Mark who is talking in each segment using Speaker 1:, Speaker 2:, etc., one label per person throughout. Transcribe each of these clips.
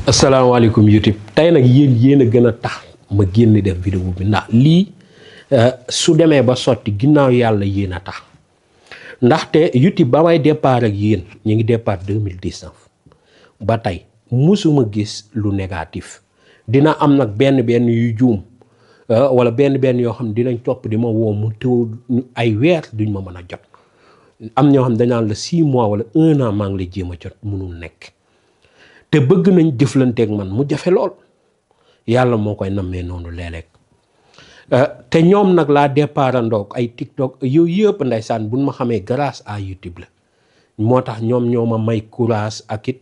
Speaker 1: asalaamaaleykum YouTube tey nag yéen a gën a tax ma génn def vidéo bi ndax lii su demee ba sotti ginnaaw yàlla yéen a tax ndaxte YouTube ba may départ ak yéen ñu ngi départ 2019 ba tey musuma gis lu négatif dina am nag benn yu juum wala benn yoo xam ne dinañ topp di ma woo mu teew ay weer duñ ma mën a jot am ñoo xam ne dañaan la 6 mois wala 1 an maa ngi lay jéem a jot mënul nekk. te bëgg nañ jëflanteeg man mu jafe lool yàlla moo koy nammee noonu léeg-léeg te ñoom nag laa départ ndoog ay TikTok yooyu yëpp ndeysaan buñ ma xamee grâce à YouTube la moo tax ñoom ñoo ma may courage ak it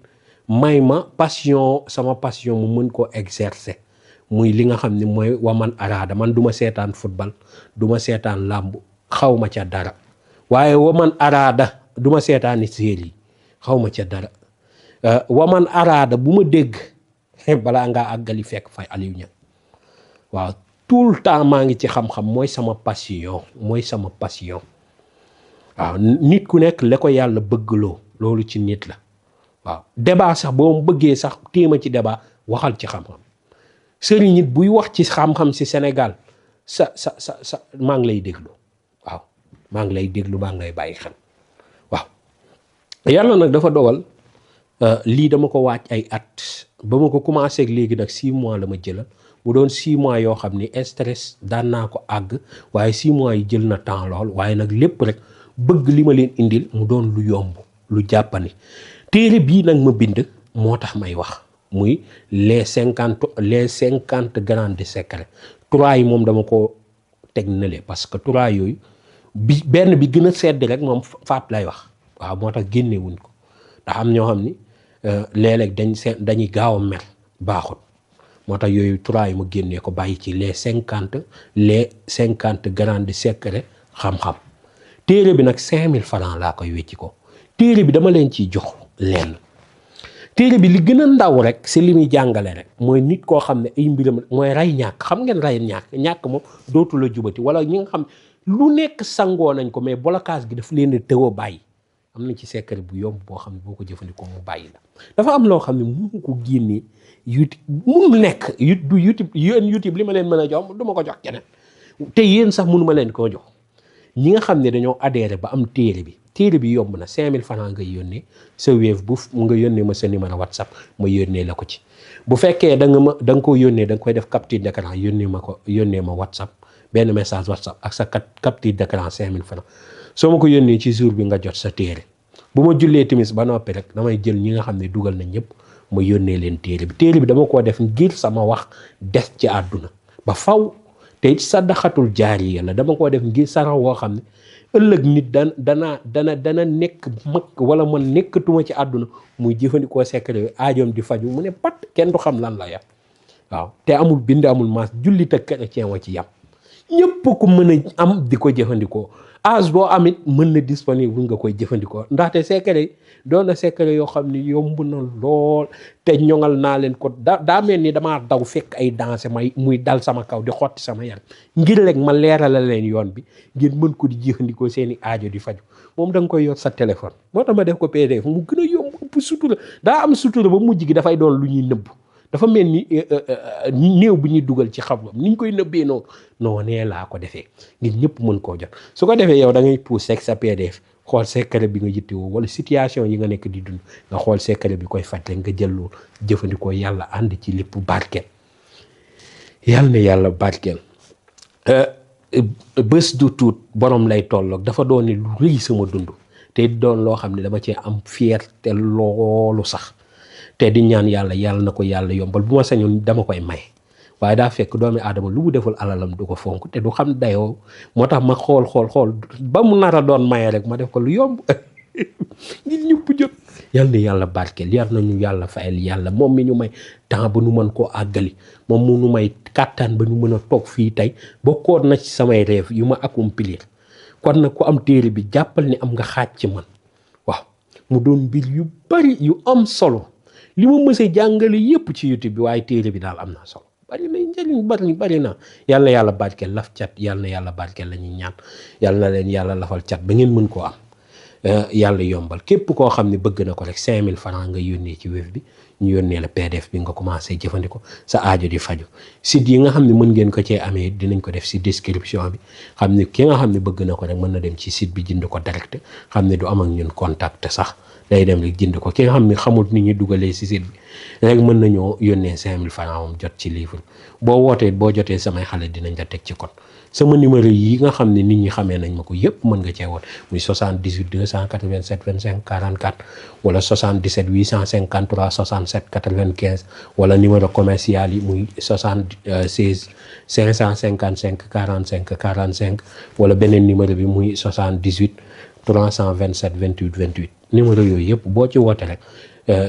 Speaker 1: may ma passion sama passion mu mën koo exercer muy li nga xam ne mooy waman araada man du ma seetaan football du ma seetaan làmb xaw ma ca dara waaye waman araada du ma seetaani série xaw ma ca dara waman araada bu ma dégg balaa ngaa àggali fekk fay Aliou Niang waaw tout le temps maa ngi ci xam-xam mooy sama passion waaw nit ku nekk la ko yàlla bëggloo loolu ci nit la waaw débat sax boo mu bëggee sax téema ci débat waxal ci xam-xam sëriñ nit buy wax ci xam-xam si Sénégal sa maa ngi lay déglu waaw maa ngi lay déglu maa ngi lay bàyyi xel waaw yàlla nag dafa dogal lii dama ko waaj ay at ba ma ko commencé ak léegi nag 6 mois la ma jëlal mu doon 6 mois yoo xam ni stress daan naa ko àgg waaye 6 mois yi jël na temps lool waaye nag lépp rek bëgg li ma leen indil mu doon lu yomb lu jàppani téere bii nag ma bind moo tax may wax muy les 50 grands secrets 3 yi moom dama ko teg nële parce que 3 yooyu benn bi gën a sedd rek moom faap lay wax waaw moo tax génnewuñ ko ndax am ñoo xam ni léeg-léeg dañuy gaaw a mer baaxut moo tax yooyu 3 yi ma génnee ko bàyyi ci les 50 grands secrets xam-xam téere bi nag 5000 francs laa koy wecci ko téere bi dama leen ciy jox lenn téere bi li gën a ndaw rek si li muy jàngale rek mooy nit koo xam ne ay mbiram mooy rey ñàkk xam ngeen rey ñàkk moom dootu la jubati wala ñi nga xam lu nekk sangoo nañ ko mais blocage gi daf leen di tëw a bàyyi am na ci secret bu yomb boo xam ne boo ko jëfandikoo mu bàyyi la dafa am loo xam ne mënu ko génnee YouTube mënul nekk du YouTube li ma leen mën a jox du ma ko jox keneen te yéen sax mënu ma leen koo jox ñi nga xam ne dañoo adhéré ba am téere bi yomb na 5000 francs ngay yónnee sa Wave bu mu nga yónnee ma sa numéro WhatsApp ma yónnee la ko ci bu fekkee da nga ko yónnee da nga koy def capture d'écran yónnee ma WhatsApp benn message WhatsApp ak sa capture d'écran 5000 francs soo ma ko yónnee ci jour bi nga jot sa téere bu ma jullee timis ba noppi rek damay jël ñi nga xam ne dugal na ñëpp ma yónnee leen téere bi dama koo def ngir sama wax des ci àdduna ba faw te saddaxatul jaariya la dama koo def ngir sarax woo xam ne ëllëg nit dana nekk mag wala man nekkatuma ci àdduna muy jëfandikoo secret yooyu aajoom di faju mu ne pat kenn du xam lan la yam waaw te amul bind amul maas jullit ak chrétien wa ci yam ñëpp ko mën a am di ko jëfandikoo âge boo amit mën na disponible nga koy jëfandikoo ndaxte secret doon na secret yoo xam ni yomb na lool te ñoŋal naa leen ko daa mel ni damaa daw fekk ay danse muy dal sama kaw di xotti sama yaram ngir rek ma leerala leen yoon bi ngir mën ko di jëfandikoo seeni aajo di faju moom da nga koy yor sa téléphone moo tax ma def ko PDF mu gën a yomb ëpp sutura daa am sutura ba mujj gi dafay doon lu ñuy nëbb dafa mel ni néew bu ñuy dugal ci xam-xam ni ñu koy nëbbee noonu nee laa ko defee ngir ñëpp mën koo jot su ko defee yow da ngay pousse rek sa PDF xool secret bi nga yittewoo wala situation yi nga nekk di dund nga xool secret bi koy faj rek nga jël loolu jëfandikoo yàlla ànd ci lépp barkeel yàlla na yàlla barkeel bés du tuut borom lay tolloog dafa doon lu rëy sama dund te doon loo xam ne dama cee am fierté loolu sax te di ñaan yàlla na ko yàlla yombal bu ma sañoon dama koy may waaye daa fekk doomi aadama lu mu deful alalam du ko fonk te du xam dayoo moo tax ma xool ba mu nar a doon maye rek ma def ko lu yomb ngir ñëpp jot yal na yàlla barkeel yar nañu yàlla fayal yàlla moom mi ñu may temps ba nu mën koo àggali moom mu nu may kàttan ba ñu mën a toog fii tey bokkoon na ci samay rêve yu ma accomplir kon nag ku am téere bi jàppal ni am nga xaaj ci man waaw mu doon mbir yu bari yu am solo li ma mësee jàngale yépp ci YouTube bi waaye téere bi daal am na solo bari na njëriñ bari na yàlla barkeel laf cat yàlla na yàlla barkeel la ñuy ñaan yàlla na leen yàlla lafal cat ba ngeen mën koo am yàlla yombal képp koo xam ne bëgg na ko rek 5000 francs nga yónnee ci Wave bi ñu yónnee la PDF bi nga commencé jëfandikoo sa aajo di faju site yi nga xam ne mën ngeen ko cee amee dinañ ko def si description bi xam ne ki nga xam ne bëgg na ko rek mën na dem ci site bi jënd ko direct xam ne du am ak ñun contact sax day dem rek jënd ko ki nga xam ne xamul ni ñuy dugalee si site bi rek mën nañoo yónnee 5000 francs moom jot ci livre boo wootee boo jotee samay xale dinañ la teg ci code sama numéro yi nga xam ne nit ñi xamee nañ ma ko yëpp mën nga cee woot muy 78 287 25 44 wala 77 853 67 95 wala numéro commercial yi muy 76 555 45 45 wala beneen numéro bi muy 78 327 28 28 numéro yooyu yëpp boo ci woote rek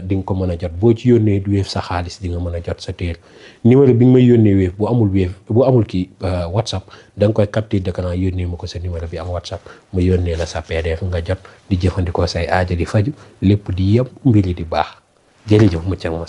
Speaker 1: di nga ko mën a jot boo ci yónnee Wave sa xaalis di nga mën a jot sa téere numéro bi nga may yónnee Wave bu amul kii WhatsApp da nga koy capture d'écran yónnee ma ko sa numéro bi am WhatsApp ma yónnee la sa PDF nga jot di jëfandikoo say aajo di faju lépp di yëpp mbiri di baax jërëjëf mucc ak mos